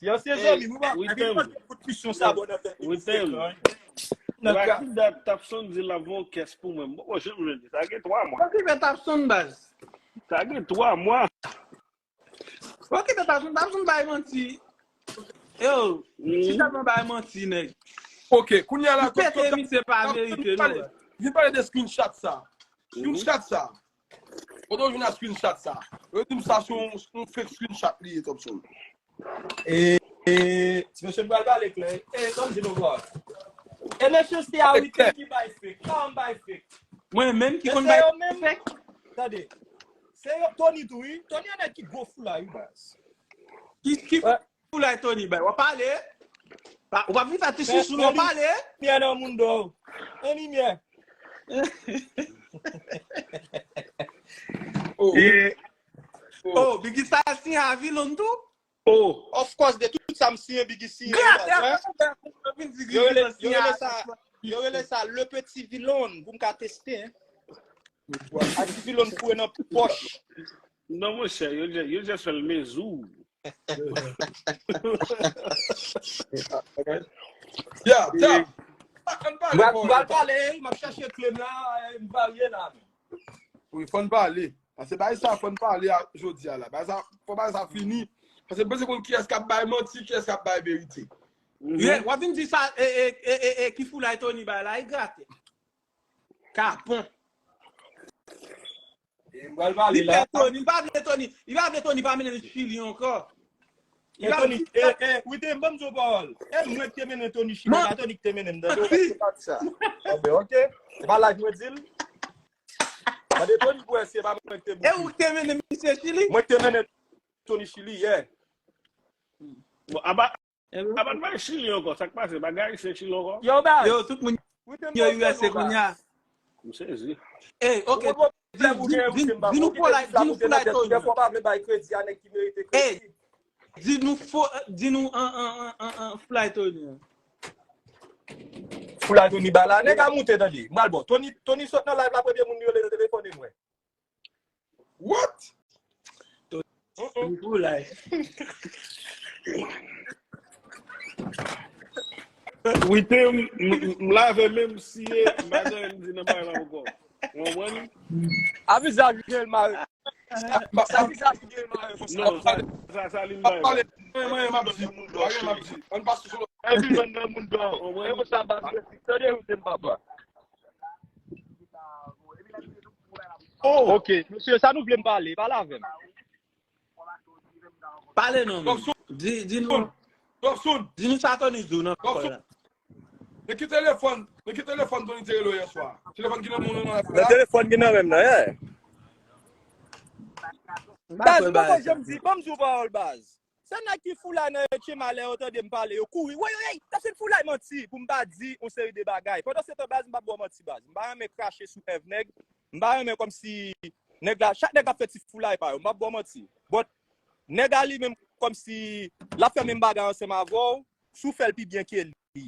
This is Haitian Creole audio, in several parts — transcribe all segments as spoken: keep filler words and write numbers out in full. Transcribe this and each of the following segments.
Yo, se zanmi, mwen pa, epi mwen te fout misyon sa bon nan tèt Instagram. Rakida Tapson di l ap voye yon kès pou mwen. Mwen poko janm jwenn li. Sa gen twa mwa. Okipe Tapson baz. Sa gen twa mwa. Okipe Tapson, Tapson bay manti. Yo, si Tapson bay manti, nèg. Ok, kounye a la, pete misye pa verite, non. Vin pale de screenshot sa. Screenshot sa. Kote w jwenn a screenshot sa? Yo di m sa se yon, yon fake screenshot li ye, Thompson. E, e, ti mesye pral pale klè. E, kòm di nou bò. E mesye se a wi ki bay fake. Kòman bay fake? Mwen menm ki konn bay fake? Tande. Se yo, Tony tou, wi. Tony an nèg ki gwo foulay, wi, baz. Ki, ki foulay Tony bay? W ap pale? Pa, ou pa vin fè ti sousou, w ap pale? Limyè nan moun do. En limyè. Oh. E, oh, Biggie Style si a vilon tou? Oh, of course, de tout sa m siyen, Biggie siyen. Yo rele, yo rele sa, yo rele sa le petit vilain, pou m ka teste, hein. A ti vilain pou nan pòch. Non, monchè, yo, yo just fè l mezou. Ya, ya. M pral pale, m ap chache kle m la, m varye la. Wi, fò n pale. Paske bagay sa, fò n pale a, jodi a la. Bagay sa, fò bagay sa fini. Paske m panse konn kiyès k ap bay manti, kiyès k ap bay verite. W ap vin di sa, e, e, e, e, e, ki foulay Tony bay la, e grate. Kapon. E m pral pale la. Li pè Tony, li pa vle Tony, li pa vle Tony pa mennen l Chili ankò. E Tony, e, e, wi, te, ban m di w pawòl. E mwen ki te mennen Tony Chili, pa Tony ki te mennen m, tande w, se pa sa. Anben, ok. Se pa laj mwen di l. Mande Tony pou wè si se pa mwen ki te bouki. E ou ki te mennen misye Chili? Mwen ki te mennen Tony Chili, yeah. Bon, aba, aba n bay Chili ankò, sa k pase? Bagay se Chili ankò? Yo, baz. Yo, tout moun yo U S A kounye a. M sezi. Ey, ok. Di, di, di, di nou foulay, di nou foulay Tony. Dèfwa pa vle bay kredi a nèg ki merite kredi. Ey, di nou fo, di nou an, an, an, an, an foulay Tony an. Foulay Tony ba la, nèg a moute tande. M pral bon. Tony, Tony sot nan live la, premye moun li rele nan telefòn e mwen. What? Tony foulay. Wi, te m, m, m lave men m siye, m pa gen anyen m di nan bagay la ankò. Ou konprann? A vizaj ou gen l mare. Sa vizaj ou gen l mare konsa. Non, sa, sa, sa li m pa pale. Mwen, mwen, m ap di. Mwen, m ap di. Ann pase sou lòt. Epi mwen nan moun dò. E konsa baz mwen di. Tande ou te m papa. Oh! Ok, mesye, sa nou vle m pale, pale avè m. Pale non, men. Di, di nou, di nou sa Tony di w nan kò la. Men ki telefòn, men ki telefòn Tony te rele w yè swa? Telefòn ki nan men w nan afè a? Nan telefòn ki nan men m nan, yeah. Baz, m poko janm di, ban m di w pawòl, baz. Se nèg ki foulay nan H M I, lè yo tande m pale, yo kouri. Woy, woy, woy, sa se foulay manti, pou m pa di yon seri de bagay. Pandan se tan, baz, m p ap ba w manti, baz. M pa renmen krache sou èv nèg. M pa renmen kòmsi nèg la, chak nèg ap fè ti foulay pa yo. M p ap ba w manti. But, nèg la li menm kòmsi l ap fè menm bagay ansanm avè w, si w fè l pi byen ke li.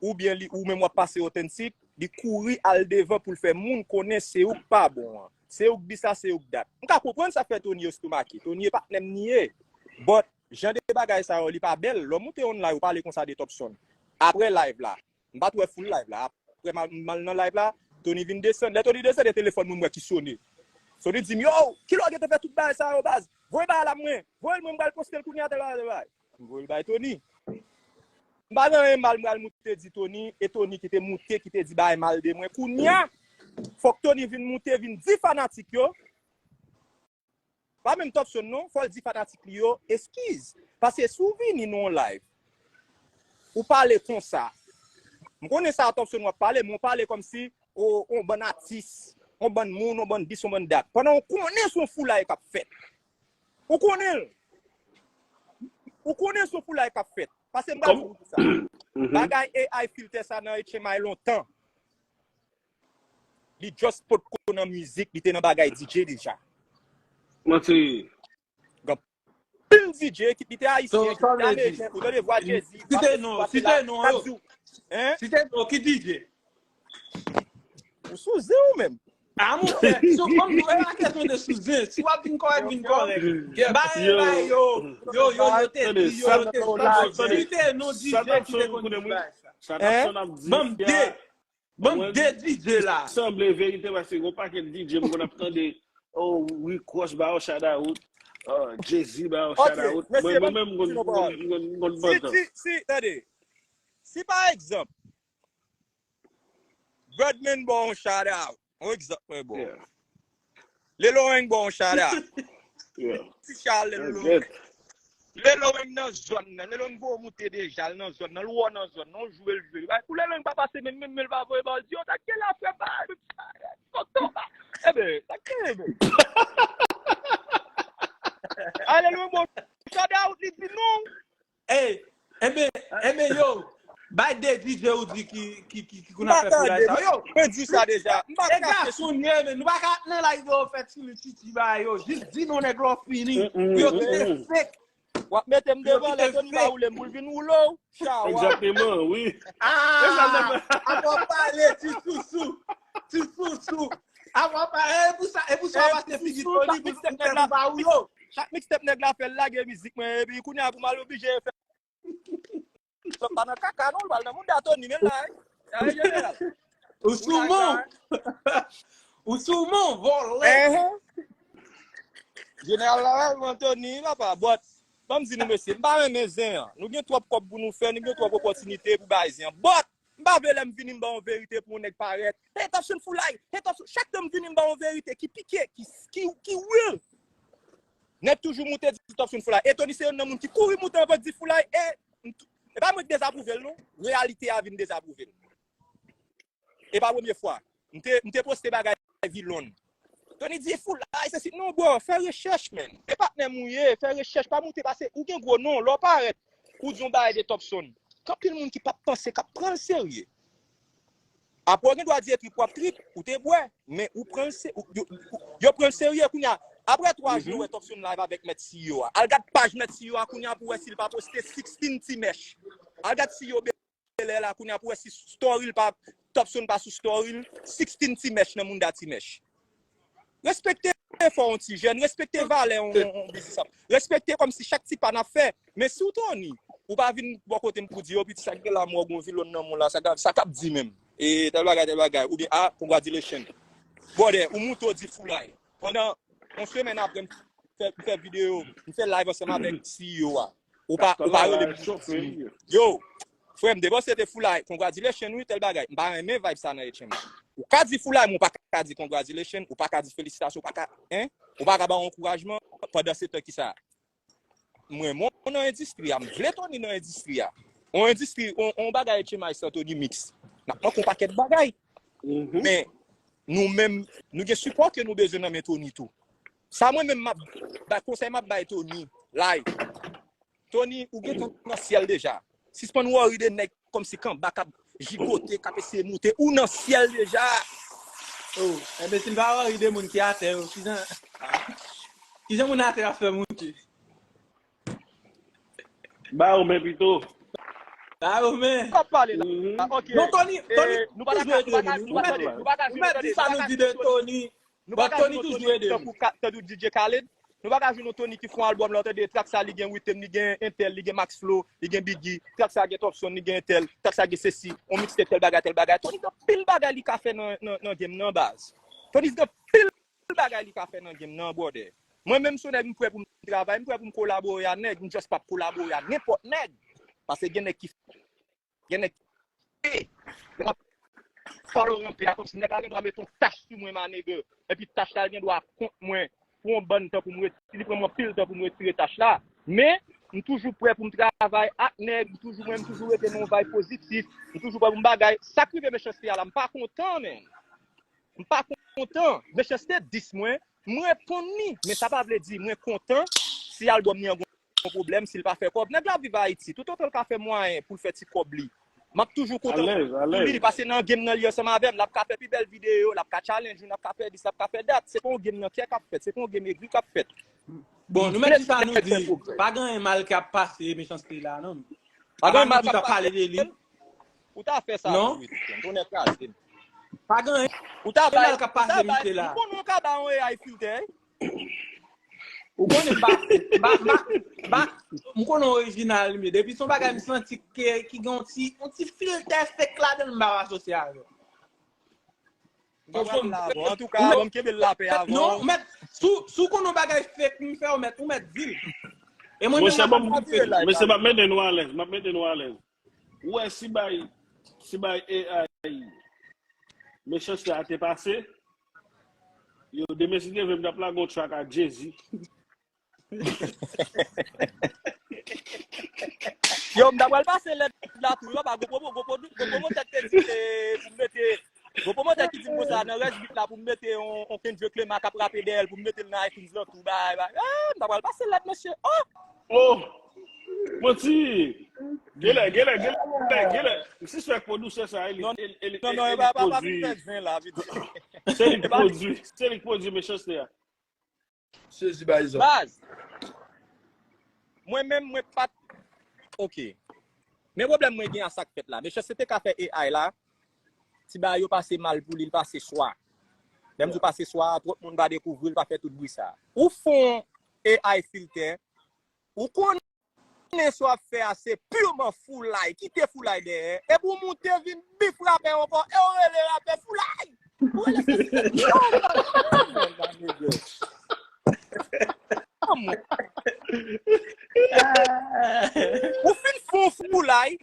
Oubyen li, ou menm w ap pase otentik, li kouri al devan pou l fè moun konnen se ou k pa bon an. Se ou k di sa, se ou k dat. M ka konprann sa k fè Tony estomake. Tony e patnè m li ye. But, jan de bagay sa yo, li pa bèl. Lè w moute yon live, ou pale konsa de Topson. Apre live la, m pa t wè full live la. Apre m al, m al nan live la, Tony vin desann. Lè Tony desann, e telefòn mwen m wè ki sone. Tony di m, yo, kilè w gentan fè tout bagay sa yo, baz? Voye bagay la mwen. Voye l mwen, m pral poste l kounye a, tèl bagay, tèl bagay. M voye l bay Tony. M pa gen anyen mal m pral moute di Tony, e Tony ki te moute, ki te di bagay mal de mwen. Kounye a, fòk Tony vin moute, vin di fanatik yo. Pa menm Topson non, fò l di fanatik li yo eskiz. Paske si w vini nan yon live, ou pale konsa. M konnen sa Topson w ap pale, men w pale kòmsi, o, yon bann atis, yon bann moun, yon bann dis, yon bann dat. Pandan w konnen se yon foulay k ap fèt. Ou konnen l. Ou konnen se yon foulay k ap fèt. Paske m pral di w sa. Bagay A I filtè sa nan H M I lontan. Li just potko nan mizik, li te nan bagay D J deja. Manti. Gen anpil D J, kit li te ayisyen, kit li te ameriken, ou tande vwa Jay-Z, site non, site non yo. Site non, ki D J? Ou sou zen ou menm. A monchè, sou kòm nou e pa kesyon de sou zen. Si w ap vin kòrèk, vin kòrèk. Ba, ba, yo, yo, yo, yo te di, yo, yo te di, yo te non D J ki te konn di bagay sa. Ban m de, ban m de D J la. Sanble verite paske gon pakèt D J m konn ap tande, oh, Rick Ross ba yo shout out, uh, Jay-Z ba yo shout out. Mwen menm m konn, m konn, m konn, m konn pantan. Si, si, tande, si pa egzanp, Birdman ba yon shout out. Yon egzanp mwen ba w. Lil Wayne ba yon shout out. Ti Charles Lil Wayne. Lil Wayne nan zòn nan. Lil Wayne voye moute deja, l nan zòn nan. L wè w nan zòn nan, w jwe, l jwe. Bay pou Lil Wayne pa pase menm, menm, menm, l pa voye ba w. Di yo, sa k gen la, frè, ba, tonton, ba. Eben, sa k gen, eben. A, Lil Wayne ba w shout out, li di non. Ey, enben, enben, yo, bay de D J ou di ki, ki, ki, ki konn ap fè foulay sa yo. Mwen di sa deja. M pa kache. Gason ye, men nou pa ka nan live yo fè ti li titi ba yo. Jis di non nèg la w fini. Pou yo kite fake. W ap mete m devan, lè Tony va woule m, pou l vin woule w. Chawa. Egzakteman, wi. Ah, apa w pale, ti sousou. Ti sousou. Apa w pale, e pou sa, e pou sa w pase figi Tony pou, pou Tony va woule w. Chak mixtape nèg la fè, l lage mizik mwen, epi kounye a pou m al oblije fè Sòt pa nan kaka non, l pral nan mouda Tony, men la, wi. Sa e jeneral. Ou sou mwen. Ou sou mwen, vòlè. Jeneral la, wi, mwen Tony, papa. But, ban m di nou, mesye, m pa renmen zen an. Nou gen twòp kòb pou nou fè, nou gen twòp opòtinite pou bay zen an. But, m pa vle lè m vini, m ba yon verite pou yon nèg parèt. Hey, Topson foulay! Hey, Topson! Chak tan m vini, m ba yon verite ki pike, ki, ki, ki real. Nèg toujou moute di Topson foulay. E Tony se youn nan moun ki kouri moute anvan di foulay. E, e pa mwen ki dezapwouve l non. Reyalite a vin dezapwouve l. E pa premye fwa. M te, m te poste bagay Vilon. Tony di foulay, se si. Non, bro, fè rechèch, man. E patnè m ou ye, fè rechèch, pa moute pase. Ou gen gwo non, lè w parèt, ou di yon bagay de Topson. Gen anpil moun ki p ap panse, k ap pran l serye. Apre, w gen dwa di e trip w ap trip, ou te bwè, men ou pran l se, ou, yo, yo pran l serye kounye a. Apre twa jou, nou wè Topson live avèk mèt C E O a. Al gad paj mèt C E O a kounye a pou wè si l pa poste sixteen ti mèch. Al gad C E O Bèlè la kounye a pou wè si story l pa, Topson pa sou story l, sixteen ti mèch nan mouda ti mèch. Respekte efò yon ti jèn, respekte valè yon, yon, yon biznis ap. Respekte kòmsi chak ti pa n ap fè. Men si w Tony, ou pa vin bò kote m pou di, yo, piti sa k gen la, mò gon Vilon nan moun la, sa k ap, sa k ap di menm. E tèl bagay, tèl bagay. Oubyen, ah, congratulations. Brother, ou moute w di foulay. Pandan yon semèn apre, m fè, m fè videyo, m fè live ansanm avèk C E O a. Ou pa, ou pa rele m pou di, yo, frè m, depi se te foulay, congratulations, wi, tèl bagay. M pa renmen vibe sa nan H M. Ou ka di foulay, men ou pa ka di congratulations, ou pa ka di felisitasyon, ou pa ka, hein? Ou pa ka ba yon ankourajman pandan se tan ki sa. Mwen, mwen nan endistri a, m vle Tony nan endistri a. On endistri, on, on bagay H M I san Tony Mix. N ap manke on pakèt bagay. Men, nou menm, nou gen sipò ke nou bezwen nan men Tony tou. Sa mwen menm, m ap bay konsèy, m ap bay Tony. Like, Tony, ou gentan nan syèl deja. Sispann worry de nèg kòmsi k anba k ap jigote, k ap eseye moute. Ou nan syèl deja. Oh, enben, si n pa worry de moun ki atè yo, kijan, kijan moun atè ap fè moute? Ba yo men pito. Ba yo men. K ap pale la. Ok. Non, Tony, Tony, nou pa ka, nou pa ka, nou pa ka, nou pa ka, ou mèt di sa nou di de Tony. Nou pa ka jwenn yon Tony tankou Ka-, tankou D J Khaled. Nou pa ka jwenn yon Tony ki fè yon albòm la, w tande trak sa li gen Ritem, li gen entèl, li gen Max Flow, li gen Biggie, trak sa gen Topson, li gen entèl, trak sa gen sesi, yon mixtape tèl bagay, tèl bagay. Tony gen anpil bagay li ka fè nan, nan, nan game nan baz. Tony gen anpil bagay li ka fè nan game nan, brother. Mwen menm se yon nèg m prè pou m travay, m prè pou m kolabore a nèg, m just p ap kolabore a nenpòt nèg. Paske gen nèg ki Gen nèg ki, lè m ap follow yon pè a, kòmsi nèg la gen dwa mete yon tach sou mwen, my nigga. Epi tach la gen dwa kont mwen pou yon bann tan pou m ret-, li pran mwen anpil tan pou m retire tach la. Men, m toujou prè pou m travay ak nèg, m toujou, mwen, m toujou rete nan yon vibe pozitif, m toujou prè pou m bagay. Sa k rive Mechanste a la, m pa kontan, men. M pa kontan. Mechanste dis mwen, m reponn li. Men sa pa vle di mwen kontan si albòm li an gon pwoblèm, si l pa fè kòb. Nèg la ap viv Ayiti. Toutotan l ka fè mwayen pou l fè ti kòb li, m ap toujou kontan pou li. Paske nan game nan li ansanm avè m, l ap ka fè pi bèl videyo, l ap ka challenge ou, l ap ka fè dis, l ap ka fè dat. Se pa yon game nan kè k ap fèt, se pa yon game egri k ap fèt. Bon, nou mèt di sa nou di, pa gen anyen mal k ap pase Mechanste la, non. Pa gen anyen mal k ap pase. Ou ta fè sa tou wi, Tony. Tonnè kraze m. Pa gen anyen. Ou ta bay, mal k ap pase misye la. Ou konnen ou ka ba yon A I filtè. Ou konnen m pa, m pa, m pa, m konnen orijinal li. Depi se yon bagay m santi ke, ki gen yon ti, yon ti filtè fake ladan l, m pa asosye avè l. Antouka, bon, m kenbe l lapè avè w. Non, ou mèt, si w konnen yon bagay fake m fè, ou mèt, ou mèt di l. E mwen menm, mwen pa di l fake. Mesye, m ap mete nou alèz, m ap mete nou alèz. Ou wè si bay, si bay A I Mechanste a te pase, yo, demen si Dye vle, m t ap lage yon track a Jay-Z. Yo, m ta pral pase lèt la tou, yo, pa gwo pwomo, gwo pwomo, gwo pwomo tèt te di pou m mete, gwo pwomo tèt ki di m konsa nan rès bit la pou m mete yon Kendrick Lamar k ap rape dèyè l pou m mete l nan iTunes lan tou, bay, bay. Ah, m ta pral pase lèt, mesye. Oh! Oh! Manti! Genlè, genlè, genlè, genlè. M sispèk pwodisè sa, e li, e li, e li, e li pwodui. Se li k pwodui, se li k pwodui Mechanste a. Sezi bay zòt. Baz. Mwen menm, mwen pa t. Ok. Men pwoblèm mwen gen a sa k fèt la. Mechanste te ka fè A I la, ti bagay yo pase mal pou li, li pase swa. Lè m di w pase swa, twòp moun pa dekouvri l, pa fè tout bri sa. Ou fè yon A I filtè, ou konnen sa w ap fè a se piman foulay, kite foulay dèyè. Epi w moute vin bif rapè ankò, e w rele rapè foulay. Ou rele sesi. Ou fin fè yon foulay,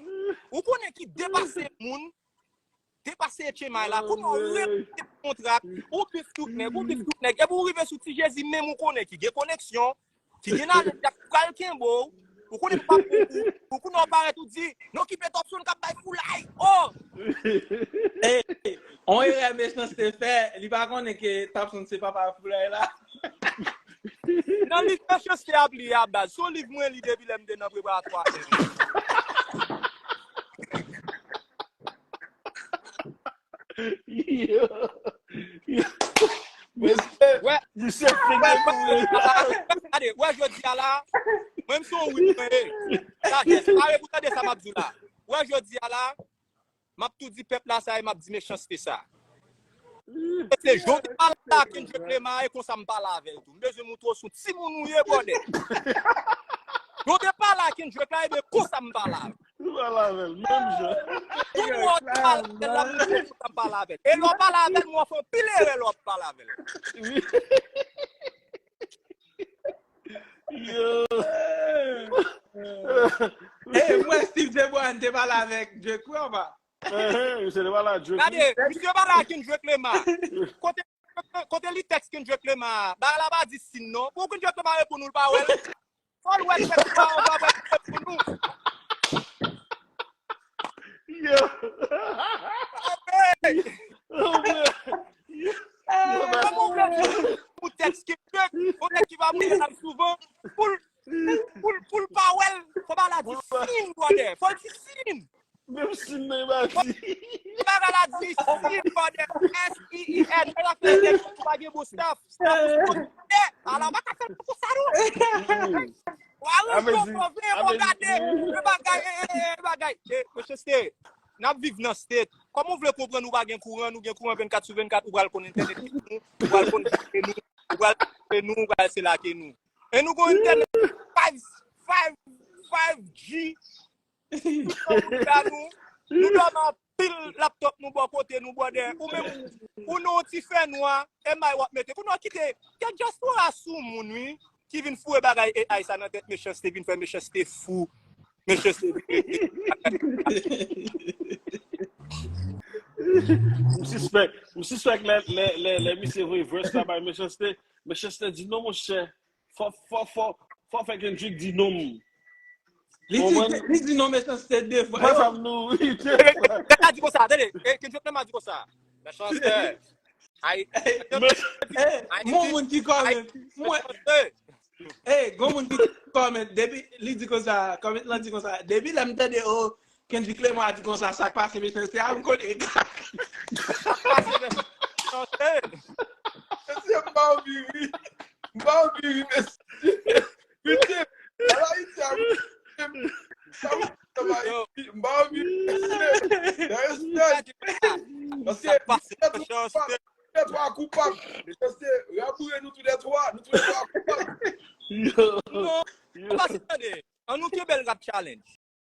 ou konnen ki depase moun, depase H M I la, kounye a w rete kontra, ou bif tout nèg, ou bif tout nèg, epi w rive sou Ti Jezi menm ou konnen ki gen koneksyon, ki gen nalèt, y ap pral kenbe w, ou konnen l p ap pou ou, ou konnen w parèt ou di, non kipe Topson k ap bay foulay, oh! Ey, on erè Mechanste fè, li pa konnen ke Topson se papa foulay la. Nan liv Mechanste ap li a baz, se yon liv mwen li depi lè m te nan preparatwa. Yo. Yo. Mesye, Wè, misye fin dekouvri. Gade, wè jodi a la, mwen m se yon wit mwen ye. Sa, jes pare pou tande sa m ap di w la. Wè jodi a la, m ap tou di pèp la sa e m ap di Mechanste sa. Se jan w te pale a Kendrick Lamar e konsa m pale avè l tou. M bezwen montre w se yon timoun ou ye, brother. Jan w te pale a Kendrick la, ebyen konsa m pale avè l. Ou pale avè l, menm jan. Tou mò w pale avè l la, mwen konn sa m pale avè l. E lè w pale avè l, mwen fè anpil erè lè w ap pale avè l. Yo. Ey, mwen Steve Deboyan te pale avèk Drake, wi, anba. Ehe, misye te pale a Drake. Gade, misye pale a Kendrick Lamar. Kote, kote li tèks Kendrick Lamar? Bagay la pa di sin non. Pou Kendrick Lamar reponn ou, l pa wè l. Fò l wè tèks la, ou pa wè l reponn ou. Yo. Hey! Oh, man. Kòman w vle di pou tèks Kendrick, yon nèg ki pa moute la souvan, pou l, pou l, pou l pa wè l, fò bagay la di sin, brother. Fò l di sin. Menm sin nan, e pa di. Bagay la di sin, brother. S I I N. E la fè tèks ou pa gen bon staff. Staff ou se konn. Ala, w pa ka fè l konsa, non. Ou aranj yo move, ou gade, e bagay, e, e, e, bagay. E, Mechanste, n ap viv nan state. Kòman w vle konprann ou pa gen kouran, nou gen kouran vennkat sou vennkat, ou pral konn entènèt nou, ou pral konn jere nou, ou pral jere nou, ou pral se lake nou. E nou gon entènèt five, five, five G. Nou, nou dòmi anpil laptop nou bò kote nou, brother. Ou menm, ou nan yon ti fè nwa, e may w ap mete. Kounye a kite, kèk dyaspora sou moun, wi, ki vin foure bagay A I sa nan tèt Mechanste, vin fè Mechanste fou. Mechanste vin M sispèk, m sispèk lè, lè, lè, lè misye voye verse la bay Mechanste, Mechanste di non, monchè, fò, fò, fò, fò fè Kendrick di non m. Li di, li di non Mechanste de fwa. Mwen fè m nou, wi, de fwa. Nèg la di konsa, tande, e, Kendrick Lamar di konsa. Mechanste. Ay, Ey, gon moun ki kòmante. Mwen, ey, gon moun ki kòmante. Depi, li di konsa, kòmante lan di konsa. Depi lè m tande, o, Kendrick Lamar di konsa, sa k pase Mechanste a, m konnen. Sa k pase Mechanste? Mesye, m pa anvi ri. M pa anvi ri, mesye. Mesye, al Ayiti a, mesye. Sa ou fè m Ayiti, m pa anvi ri, mesye. Nan respè. Paske, Sa k pase? bèl rap challenge.